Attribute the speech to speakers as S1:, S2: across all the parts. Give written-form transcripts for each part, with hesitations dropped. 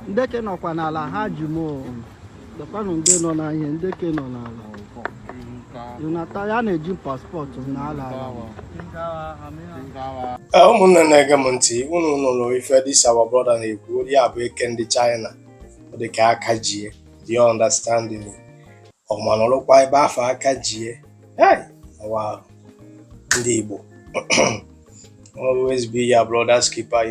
S1: Ndị ke nọkwa n'ala ha ji m o. Lekwanụ ndị nọ n'ahịa, ndị ke nọ n'ala. Ịnata ya na-eji passport n'ala ala.
S2: Ee, ụmụnne na-ege m ntị, unu nụrụ ife this our brother na-ekwu. Ya bụ eke ndị China, ọ dị ka aka jie. Do you understand me? Ọ ma nọrọkwa ebe afọ aka jie. Hey, wow. Ndị Igbo, always be your brother's keeper.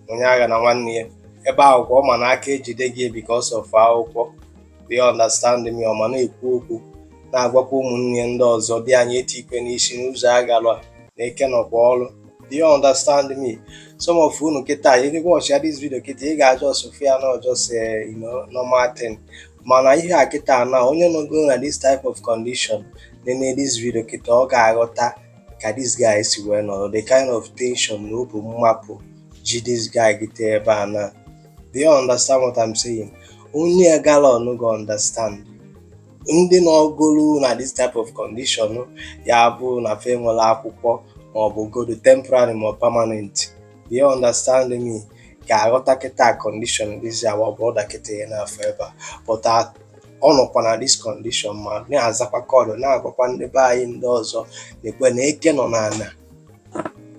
S2: Onye agha na nwanne ya ebe akwụkwọ ọ ma na aka ejide gị because of akwụkwọ. Do you understand me? Ọ ma na-ekwu okwu, na-agwakwa ụmụnne ya ndị ọzọ dị anyị eti ikwe n'isi n'ụzọ agalọ na eke nọkwa ọrụ. Do you understand me? Some of unu kịta, you watch this video kịta, ị ga-ajọ sofia na just normal thing, mana ihe a kịta na onye nọgo na this type of condition nene this video kịta, ọ ga-aghọta ka this guy si wee nọrọ, the kind of tension na obu mmapụ ji this guy gịta ebe a na. Do you understand what I'm saying? Onye galọn go understand. Ndị nọgolu na this type of condition, ya bụ na fe nwere akwụkwọ maọbụ godo temporary ma permanent, do you understand me, ga-aghọta kịta condition this our brother kịta ya n'afọ ebe a. But ọ nọkwa na this condition ma na-azakwa call, na-agwakwa ndị be anyị ndị ọzọ na-ekwe na eke nọ n'ala.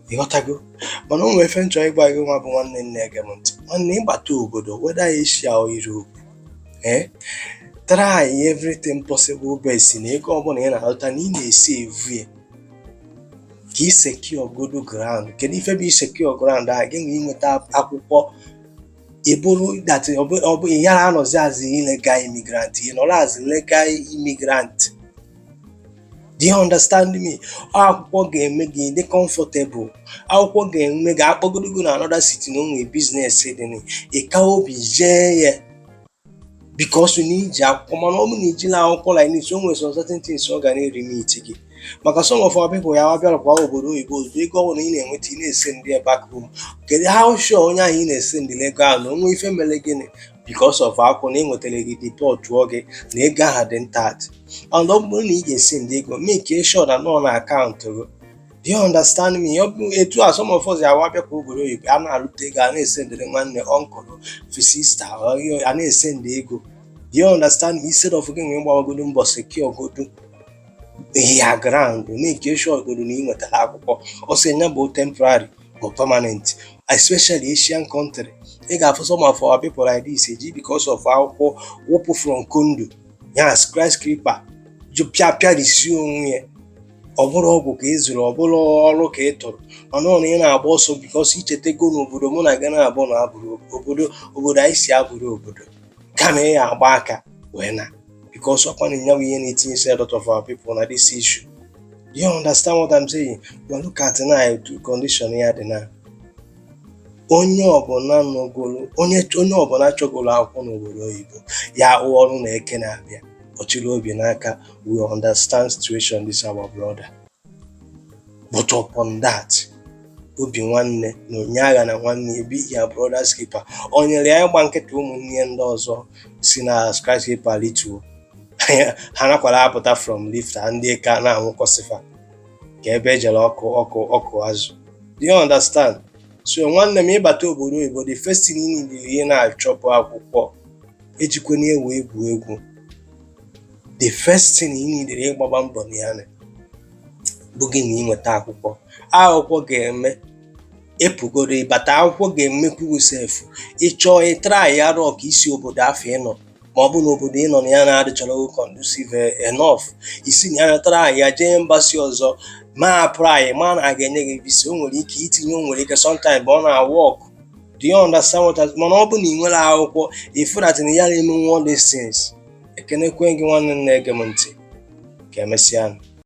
S2: Ịghọtago? Mana o nwere ife nchọ ịgwa gị, nwa bụ nwanne nne, ege m ntị, nwanne. Ịgbata obodo, whether Asia or Europe, try everything possible best na ego ọbụla ị na-azụta na ị na-esi evu ya ka ị secure godo ground. Kedu ife bụ secure ground ahụ gị nwee inweta akwụkwọ? Ị bụrụ that ọ bụ ị yara anọzi as illegal immigrant, ị nọrọ as legal immigrant. Do you understand me? Akwụkwọ ga-eme gị dị comfortable. Akwụkwọ ga-eme gị akpọgodo gị na another city na o nwere business dị na ịka obi jee ya because na iji akwụkwọ. Mana ọ bụ na ijila akwụkwọ like this, o nwere some certain things ọ ga na-erimit gị, maka some of our people ya bịarakwa obodo oyibo, ozugbo ego ọbụla ị na-enweta, ị na-ese ndị back home. Kedu how sure onye ahụ ị na-ese ndị ego ahụ na onwe ife mere gịnị because of akwụkwọ na enwetara gị, deport gị, na ego ahụ dị intact? And ọ bụrụ na ị ga-esi ndị ego, make sure na nọ na akaụntụ gị. Do you understand me? Ọ bụ etu a some of us ya bịakwa obodo oyibo, a na-alụta ego, a na-ese ndịrị nwanne, uncle, sister, a na-ese ndị ego. Do you understand me? Instead of gị nwee gbawagodo mbọ secure godo ya ground, make sure godo na ị nwetara akwụkwọ, ọsọ ya bụ temporary or permanent, especially Asian country. Ị ga-afụ some of our people like this eji because of akwụkwọ wụpụ from condo ya, skyscraper, ju pịa pịarisi onwe ya. Ọ bụrụ ọgwụ ka ị zụrụ, ọ bụrụ ọrụ ka ị tụrụ, mana ọ na ị na-agba ọsọ because ichetego n'obodo mụ na gị na-abụ na abụrụ obodo, obodo anyị si abụrụ obodo, kama ị ya agba aka wee na because ọkwa na nyawu ihe na-etinye a lot of our people na this issue. Do you understand what I'm saying? But look at now, the condition ya dị na onye ọbụla nọgolo, onye ọbụla chọgolo akwụkwọ n'obodo oyibo ya hụ ọrụ na eke na-abịa ọchịrị obi n'aka. We understand situation this our brother, but upon that, obi nwanne na onye agha na nwanne ya, be ya brother's keeper. O nyere ya ịgba nkịta, ụmụnne ya ndị ọzọ si na skyscraper lituo, ha nakwara apụta from lift ha, ndị ka na-anwụkọsịfa ka ebe ejere ọkụ ọkụ ọkụ azụ. Do you understand? So nwanne m, ịbata obodo oyibo, the first thing ị need ihe na-achọ bụ akwụkwọ. Ejikwana ewu egwu egwu. The first thing ị need ịgbaba mbọ na ya bụ gị na ịnweta akwụkwọ. Akwụkwọ ga-eme ịpụgoro ịbata, akwụkwọ ga-emekwu sef ịchọọ ịtry ya rọọ ka isi obodo afọ ịnọ, ma ọ bụ na obodo ị nọ na ya na-adịchọrọ conducive enough, isi na ya try ya jee embassy ọzọ ma apply, ma na a ga-enye gị visa. O nwere ike itinye, o nwere ike sometime ọ na-work. Do you understand what I? Mana ọ bụ na ị nwere akwụkwọ, ifu that na ya na-emenwu all these things. Ekenekwe gị, nwanne m na-ege m ntị. Ka emesịa.